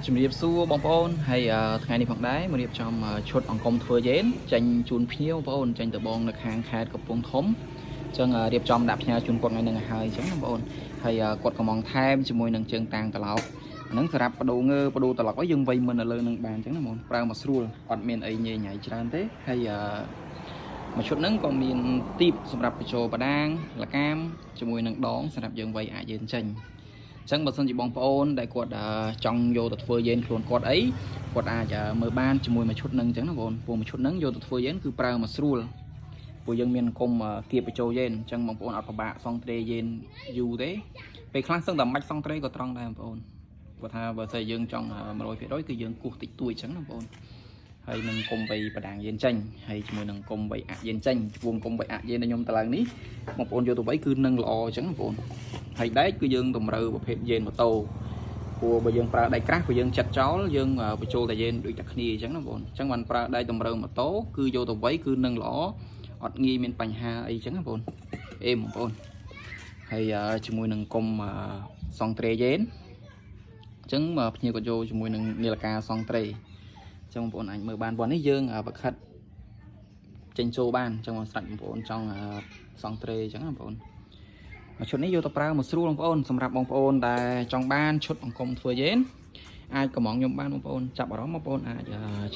ជំរាបសួរបងប្អូនហើយថ្ងៃនេះផងដែរមករៀបចំឈុតអង្គមធ្វើយេនចេញជូនភ្ញៀវបងប្អូនចេញទៅបងនៅខាងខេត្តកំពង់ធំអញ្ចឹងរៀបចំដាក់ផ្ញើជូនគាត់ថ្ងៃនេះឲ្យហើយអញ្ចឹងបងប្អូនហើយគាត់កំងថែមជាមួយនឹងជើងតាងត្រឡោកហ្នឹងសម្រាប់បដូរងើបដូរត្រឡោកឲ្យយើងវៃមិននៅលើនឹងបានអញ្ចឹងណាបងប្រើមកស្រួលអត់មានអីញ៉ៃញ៉ៃច្រើនទេហើយមួយឈុតហ្នឹងក៏មានទីបសម្រាប់បញ្ចូលបដាងលកាមជាមួយនឹងដងសម្រាប់យើងវៃអាចយើងចេញ អញ្ចឹងបើសិនជាបងប្អូនដែលគាត់ចង់យកទៅធ្វើយេនខ្លួនគាត់អីគាត់អាចមើលបានជាមួយមួយឈុតហ្នឹងអញ្ចឹងណាបងព្រោះមួយឈុតហ្នឹងយកទៅធ្វើយេនគឺប្រើមកស្រួលព្រោះយើងមានអង្គមគៀបបញ្ចូលយេនអញ្ចឹងបងប្អូនអត់ពិបាកសង់ត្រេយេនយូរទេពេលខ្លះសឹងតែមិនបាច់សង់ត្រេក៏ត្រង់ដែរបងប្អូនគាត់ថាបើសិនយើងចង់100%គឺយើងគោះតិចតួចអញ្ចឹងណាបងប្អូនហើយនឹងគុំវៃបដាងយេនចេញហើយជាមួយនឹងគុំវៃអយេនចេញជួងគុំវៃអយេនដែលខ្ញុំតឡើងនេះបងប្អូនយកទៅវៃគឺនឹងល្អអញ្ចឹងបងប្អូន ហើយដែកគឺយើងតម្រូវប្រភេទយេនម៉ូតូព្រោះបើយើងប្រើដែកក្រាស់ព្រោះយើងចិត្តចោលយើងបញ្ចូលតែយេនដូចតែគ្នាអញ្ចឹងណាបងអញ្ចឹងបានប្រើដែកតម្រូវម៉ូតូគឺយកទៅវៃគឺនឹងល្អអត់ងាយមានបញ្ហាអីអញ្ចឹងណាបងអេបងប្អូនហើយជាមួយនឹងគុំសង់ត្រេយេនអញ្ចឹងភ្ញៀវក៏យកជាមួយនឹងនាឡិកាសង់ត្រេអញ្ចឹងបងប្អូនអាចមើលបានប៉ុណ្នេះយើងបខិតចេញចូលបានអញ្ចឹងបងស្រាច់បងប្អូនចង់សង់ត្រេអញ្ចឹងណាបងប្អូន មួយឈុតនេះយកទៅប្រើមកស្រួលបងប្អូនសម្រាប់បងប្អូនដែលចង់បានឈុតអង្គមធ្វើយេនអាចកំងខ្ញុំបានបងប្អូនចាប់អារម្មណ៍បងប្អូនអាច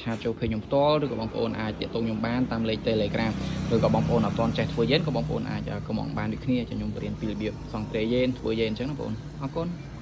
chat ចូល page ខ្ញុំផ្ទាល់ឬក៏បងប្អូនអាចទាក់ទងខ្ញុំបានតាមលេខ Telegram ឬក៏បងប្អូនអត់ទាន់ចេះធ្វើយេនក៏បងប្អូនអាចកំងបានដូចគ្នាចាំខ្ញុំបរៀនពីរបៀបសង់ត្រេយេនធ្វើយេនអញ្ចឹងណាបងប្អូនអរគុណ។